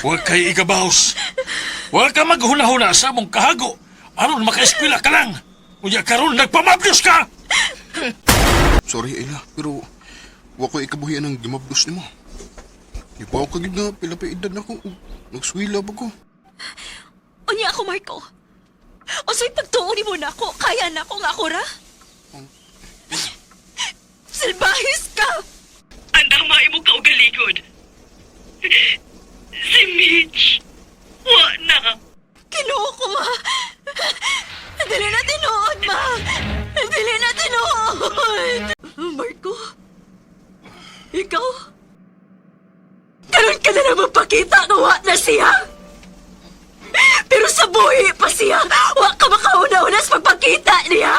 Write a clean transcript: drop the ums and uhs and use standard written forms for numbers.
Wa kay ikabaos. Wa ka maghuna-huna sa among kahago. Aron makaeskwela ka lang. Unya karon nagpamabdos ka! Sorry, Ayla, pero wa ko ikabuhian ang gimabdos nimo. Di pa ako kagid nga pila pa edad na ko. Nagswila pa ko. Unya ako, Marco. Unsay pagtuo nimo nako, kaya nako nga ako ra? Silbahis ka! Andang maimo ka ugaligod. Si Mitch. Wa na. Kinuo ko, ma. Dili na tinuod, ma. Dili na tinuod. Marco, ikaw? Karon ka na naman pakita nga wa na siya. Pero sa buhi pa siya, wa ka makauna-una sa pagpakita niya.